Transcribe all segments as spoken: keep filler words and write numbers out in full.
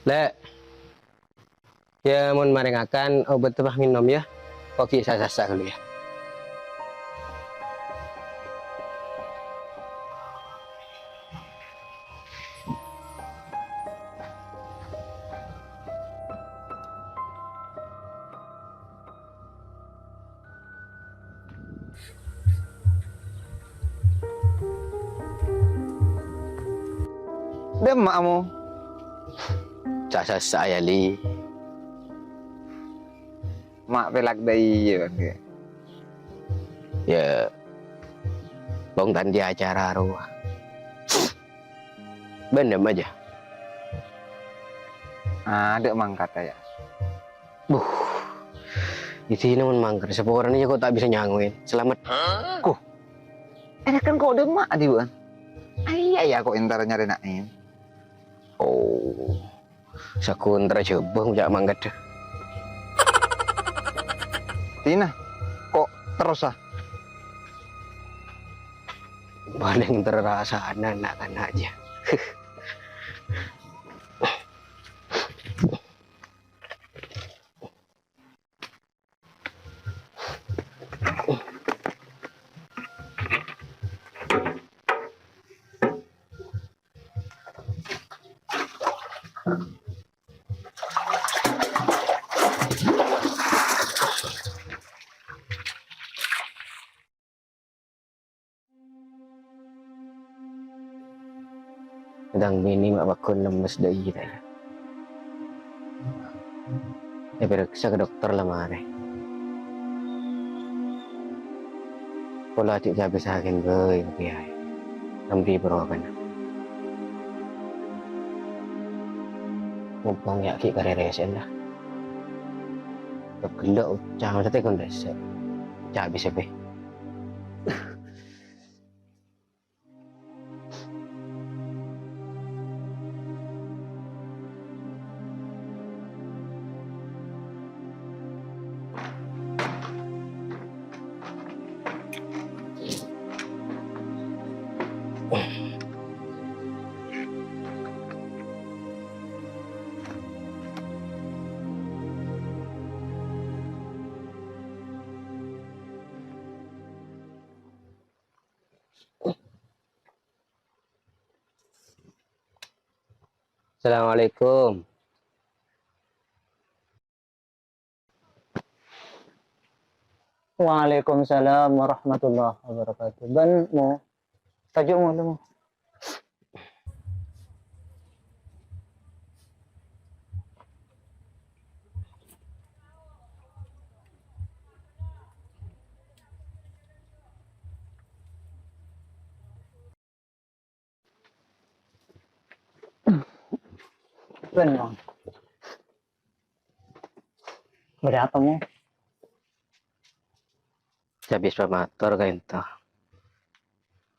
Lè', yâ mon marè ngakan, obâdhâ pas ngènom yâ. Ko' ghi' sa'-sassa' ghâllu yâ. Dâ' emma' mo? Sa'-sassa' yâ, Li. Ma' pèlak dâ' iyâ, Bân, kè? Yâ, bhung ta' andi' acara rowa. Bâ'na ma' jâ? Adâ' mangkata, yâ. Buh. Isina mon mangkat, saporana yâ ko' ta' bisa nyangowè. Salamet. Ko'. Ènèkan ko' dâ' emma' adiwâ'ân. Ayo yâ ko' entar nyarè Naim. Oh. Sakontra jhâbâng ca' mangkat. Tina, ko' terrosa. Palèng terrasana na'-kana' jâ. Tang binè ma' pagghun lemmes dâ' iyâ, yâ. Èparèksa ka dokter la marè. Pola cè' cabis aghèn bhâi, Kèyaè. Nambi bârokana. Mumpung yâ ghi' karè rèsè'en la. Ghellu' oca' masa tèkon rèsè'. Cabis bhâi. Assalamualaikum. Waalaikumsalam warahmatullahi wabarakatuh. Bân mo, tajo' mo, tajo' mo. Bân, Bang. Bâdâ apa, Mo? Cabis pamator ka'dinto.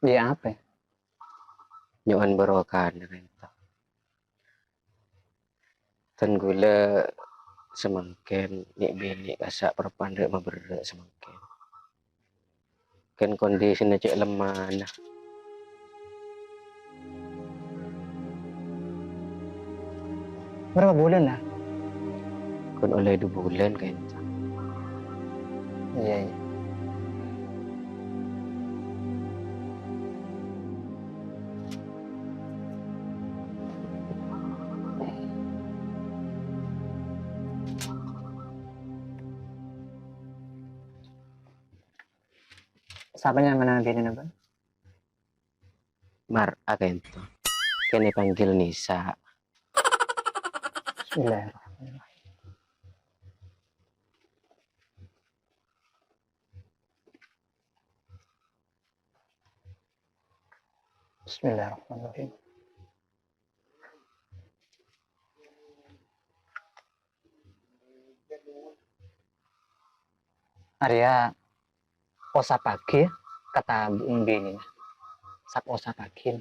Iyâ, apa? Nyo'on bârokana ka'dinto. Dân ghulâ samangkèn nè'-binè' kassa' parpandhâ' maberrâ' samangkèn. Kèng kondisina cè' lemmana. Berapa bulan, lah? Kon ollè du bulân ka'dinto. Iyâ, iyâ. Sapa nyamana binèna, Bân? Mar'a ka'dinto. Kèng èpanggil Nisa. Bismillahirrahmanirrahim. Bismillahirrahmanirrahim. Arèya osapaghi ka tabu'na binèna. Sap-osapaghi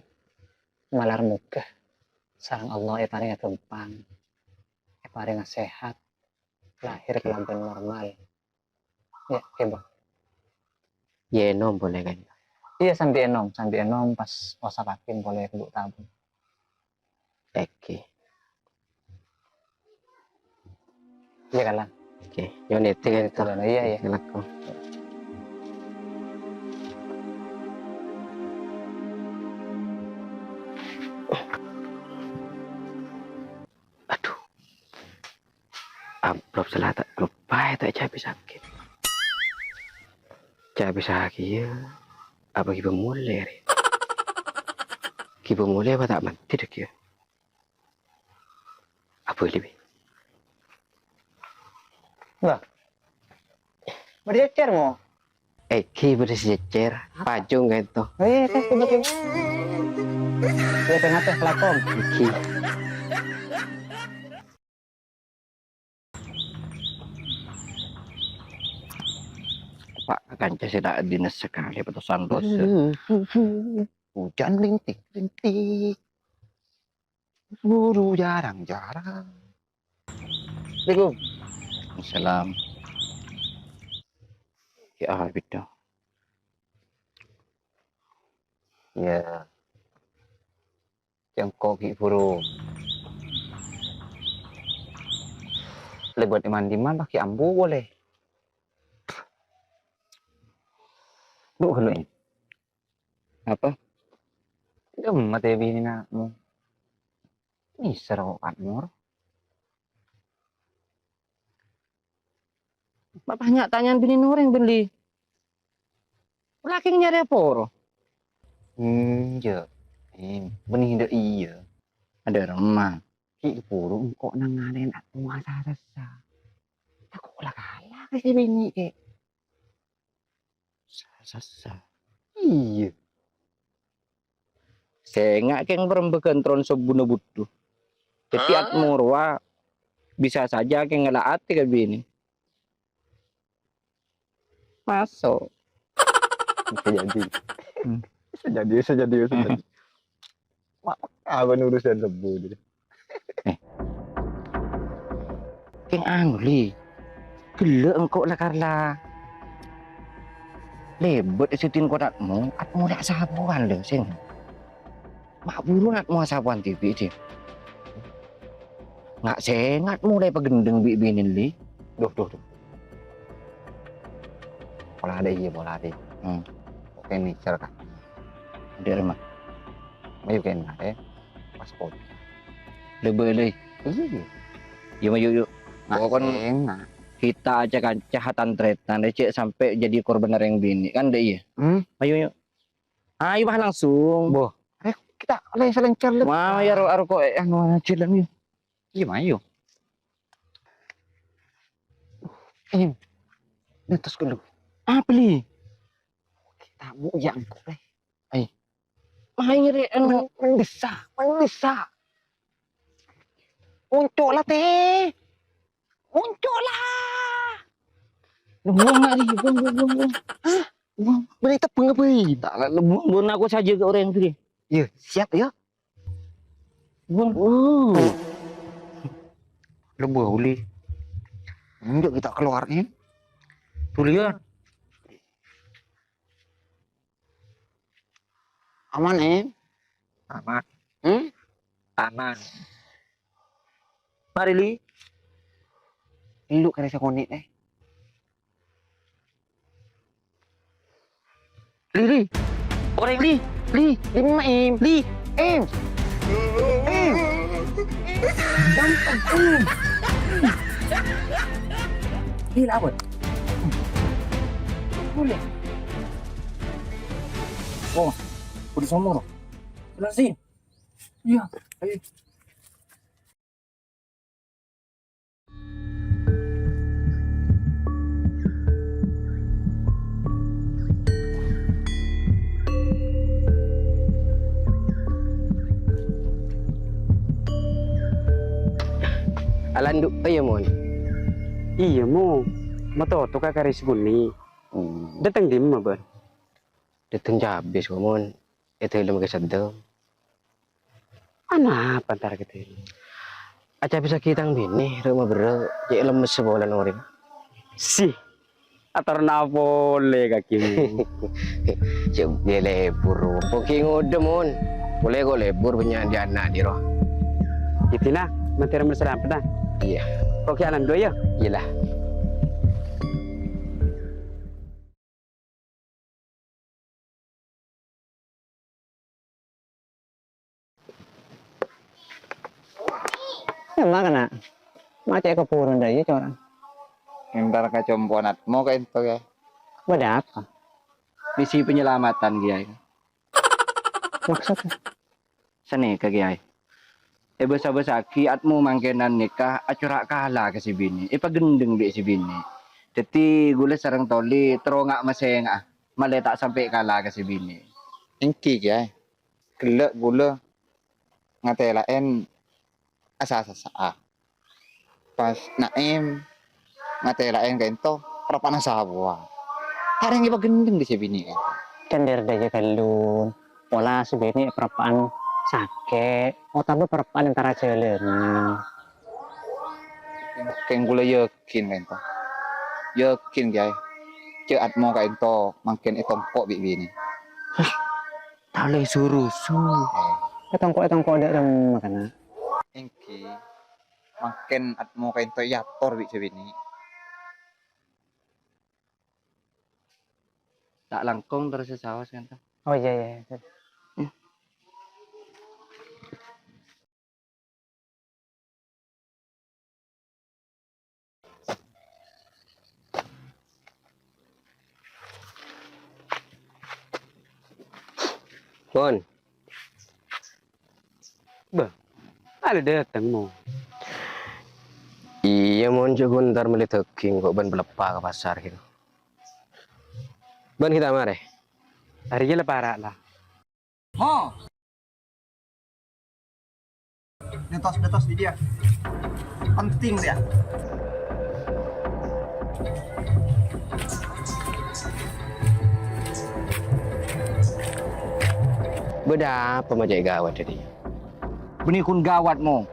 malar moghâ sareng Allah èparèngè ghâmpang, èparèngè sehat, lahir kalabân normal. Yâ, ghibâ. Yâ, ènom polè, kan? Iyâ, sambi ènom, sambi ènom pas osapaghi polè ka bu' tabu'. Èngghi. Iyâ, kala. Oke, nyo'on èdhing, ya, Dok. Iya, iya. Oke, lako. Adhu. Amplop sè la ta' kaloppaè ta' ècabisaghi. Cabisaghi, yâ. Apa ghibâ molè, rè? Ghibâ molè apa ta' mandhi, Dok, yâ? Abâli, Bi. Lah. Bâdâ ècèr, mo? Èngghi, bâdâ sè ècèr. Apa? Pajung ka'dinto. Oh, iya, iya, iya, iya. Iya, tengah teh, lakong. Èngghi. Pak, kanca sè ta' dinah sakalè, patosan dosa. Hujan rintik-rintik. Buru jarang-jarang. Assalamualaikum. Salam. Ya, ah, bidda. Ya. Cengko' ghi' buru. Lèbât è man-dimman, pas ghi' ambu polè. Bu, ghâllu, eh. Apa? Ghâmmat è binèna, mo. Nèser kok, Kak Nur. Ma' bânnya' tanya'an binèna orèng, bân, Li. Lakè nyarè poro. Enjâ', Em. Bânnè dâ' iyâ. Adâ' remma. Ghi' buru engko' nangalèn atmowa sassa. Tako' la kala ka sè binè', Kè. Sa-, sassa. Iyâ. Sènga' kèng parembhâghân tron sobbhuna budhu. Dhâddhi, hah? Atmo rowa bisa saja kèng ngala' atè ka binè. Maso'. Bisa jadi. Hmm. Bisa jadi, bisa jadi, bisa jadi. Hmm. Ma-, apa urusan sobbhu jadi? Eh. Kèng anu, Li. Ghellâ' engko' la Karla. Lèbât è sèttèng kotatmo, atmo la' sapowan, lho, sèng. Ma' buru atmo sapowan dhibi', Dim. Nga' sènga' molaè pagendheng bi' binè, Li. Duh, duh, duh. Pola dâ' iyâ, pola dâ'. Hmm. Oke, nèser, Kak. Dâ' remma. Mayu kèna, eh. Pas pojâ. Lè bâlâi. Iyâ. Yuk, mayu, yuk. Nga' sènga'. Pokokna kita aca-kanca tan-tarètan, cè' sampè' jadi korban orèng binè', kan, dâ' iyâ? Hmm. Mayu, yuk. Ayo, Bah, langsung. Boh, ayo kita lè-, salencar, lè. Wah, ya, ro-, aro ko', eh, anu, jalan, yuk. Iyâ, mayu. Eh, ngetos dulu. Apa, Li? Kita bu yang kok, eh. Ay. Main nyari, anu. Men-, mendesa, mendesa. Muncul lah, teh. Muncul lah. Buang lagi, buang, buang, buang, buang. Hah? Buang. Beri tepung apa ini? Tak, buang, buang aku saja ke orang itu deh. Iya, siap ya. Buang. Uh. Lembur uli. Enggak kita keluar ini. Tuh lihat. Aman, eh? Aman. Hmm? Aman. Mari, Li. Lu kare sakonè', eh. Li, Li. Orèng, Li. Li. Dimma, Em? Li. Em. Em. Gampang, Em. Li, apa? Boleh. Oh, udah somor. Jelasin. Iya, ayo. Alandu', oh iya, Mon. Iya, Mo. Matoto ka kare Sukuni. Hmm. Dâteng dimma, bân? Dâteng cabis, Mon. È dâlem ka Saddam. Anapa entar ka dâlem? Acabisaghi tang binè, rè' maberrâ', cè' lemmes polana orèng. Sih, atorna polè ka kèmu. Cè' ghi' lebur, pogi ngodâ, Mon. Polè ko' lebur, bânnya' dâ' ana' dhi' ro. Ghi' dina, mator messra'an, nah. Iya. Oke, anan dua ya. Iyalah. Emma kana'? Ma' cè' kabhurun dâ' iyâ, Cor. Entar ka compo'na Atmo ka'ento, Kè. Bâdâ apa? Misi penyelamatan, Kèyaè. Maksudnya? Sanèka, Kèyaè. Èbâsa-bâsaghi Atmo mangkènan nèka acora' kala ka sè binè', èpagendheng bi' sè binè'. Dhâddhi, ghulâ sareng Toli terro nga'-masènga'a, malè ta' sampè' kala ka sè binè'. Èngghi, Kèyaè. Ghellâ' ghulâ ngatèla'èn asa-sassa'a. Pas Naim ngatèla'èn ka'ento, parappa'na sapowa. Arèng èpagendheng bi' sè binè'. Candhâr dâjâ ghâllun, pola sè binè' parappa'an sakè', otabâ parappa'an entara jhâlânan. Kèng ghulâ yakin ka'ento. Yakin, Kèyaè. Cè' Atmo ka'ento mangkèn ètongko' bi' binè'. Hah? Talè surusu. Eh. Ètongko'-ètongko' dâ' remma kana'? Èngghi. Mangkèn Atmo ka'ento èator bi' sè binè'. Ta' langkong terros saos kan, ta? Oh, iyâ, iyâ, iyâ. Mon. Bâh, alè dâteng, Mon. Iyâ, Mon, jhâ' ghun entar mellè dâging kok bân paleppa ka pasar, gitu. Bân kita marè. Arèya la para' la. Ho! Netos, netos di dia. Penting dia. Bâdâ apa ma' cè' ghâbây dâri? Bânnè ghun ghâbây, Mo.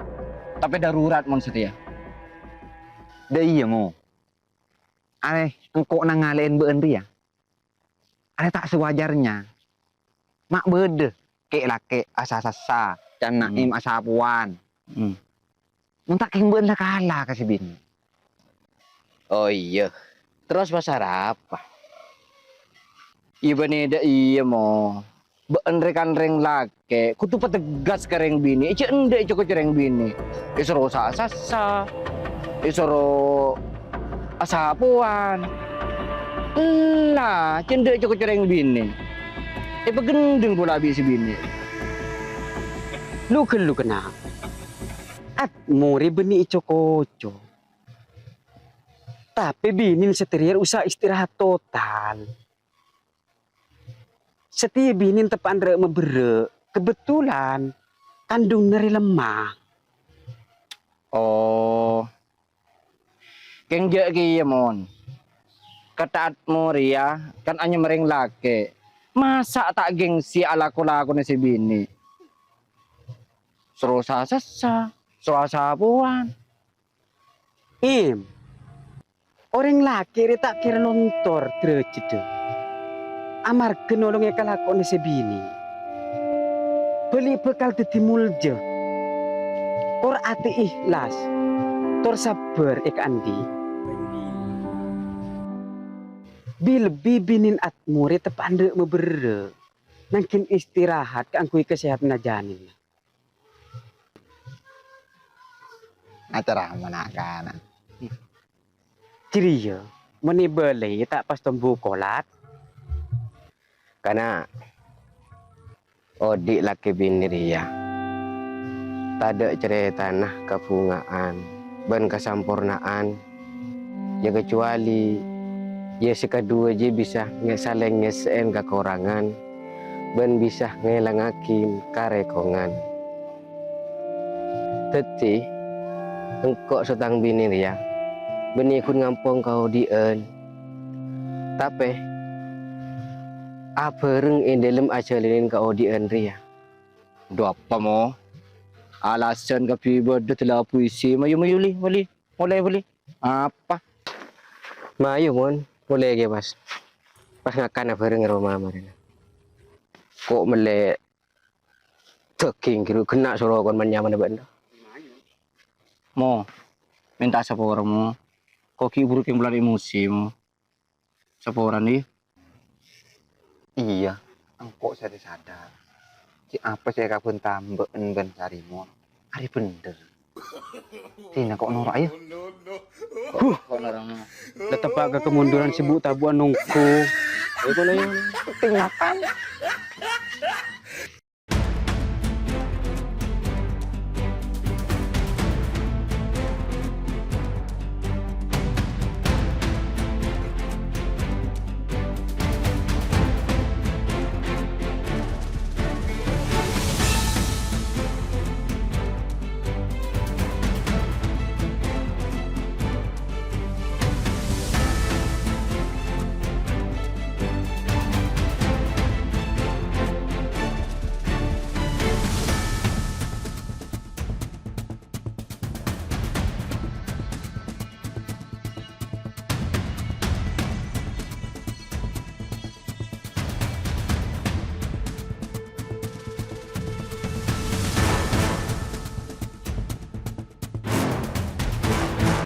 Tapè darurat, Mon, satèya. Dâ' iyâ, Mo. Arè engko' nangalè'èn bâ'ân rèya. Arè ta' sawajarnya. Ma' bâdâ kè'-lakè' asa-sassa, can Naim asapowan. Hmm. Mon ta' kèng bâ'ân la kala ka sè binè'. Oh, iyâ. Terros pasarapa? Iyâ, bânnè dâ' iyâ, Mo. Bâ'ân rè-kan rèng lakè' kodhu pategas ka rèng binè', jhâ' endâ' ècokocè rèng binè'. Èsoro sa-, sassa, èsoro asapowan. Ella, jhâ' endâ' ècokocè rèng binè'. Èpagendheng pola bi' sè binè'. Lu-ghâllu kèna. Atmo rè bânnè ècokocè. Tapè binèna satèya rowa istirahat total. Satèya binèna teppa'an rè' maberrâ', kebetulan kandhungnga rè lemma. Oh. Kèng jhâ' kèya, Mon. Kèta' Atmo rèya kan anyama rèng lakè'. Masa' ta' gengsi alako-lakona sè binè'? Soro sa-, sassa, soro asapowan. Em, orèng lakè' rè ta' kèra lontor dârâjhâddhâ, amarghâ nolongè kalakowanna sè binè'. Bâli bhâkal dhâddhi molja, tor atè èhlas, tor sabbhâr è kaandi'. Bi-, lebbi binèna Atmo rè teppa'an rè' maberrâ', nangghing istirahat kaangghuy kasèhadhânna janinna. Acara mana kana? Jârèya, mon èbâlâi ta' pas tombu kolat. Kana, odi' lakè binè rèya tadâ' carètana kabhunga'an bân kasamporna'an, ya, kacuali, ya, sè kaduwâ jiyâ bisa ngè-, salèng ngèssè'è kakorangan bân bisa ngèlangngaghi karèkongan. Dhâddhi, engko' sareng binè rèya bânnè ghun ngampong kaodi'ân. Tapè, abhâreng è dhâlem ajhâlanè kaodi'ân rèya. Dhu apa, Mo? Alasan kabbhi bâdâ dâlâ puisi, mayu-mayu, Li, Wali. Molè, Wali. Apa? Mayu, Mon. Molè kèya, pas. Pas ngakan abhâreng karo mama rèya. Ko' mellè dhâghing ghiru ghenna' soro kon man-nyamanna bâ'na. Mo, Mènta sapora, Mo. Ko' ghi' buru kèng bulân emosi, Mo. Saporana, yâ. Iyâ, engko' sè sadar. Cè' apa sè èkabân tambâ'ân bân Sari, Mo? Arè bhender. Sèna ko' noro', yâ. Huh, ko' noro', Mo. Tetep ka kemunduran sè bu-tabu'an nongko. Ayo, kono, yâ. Tinggalkan.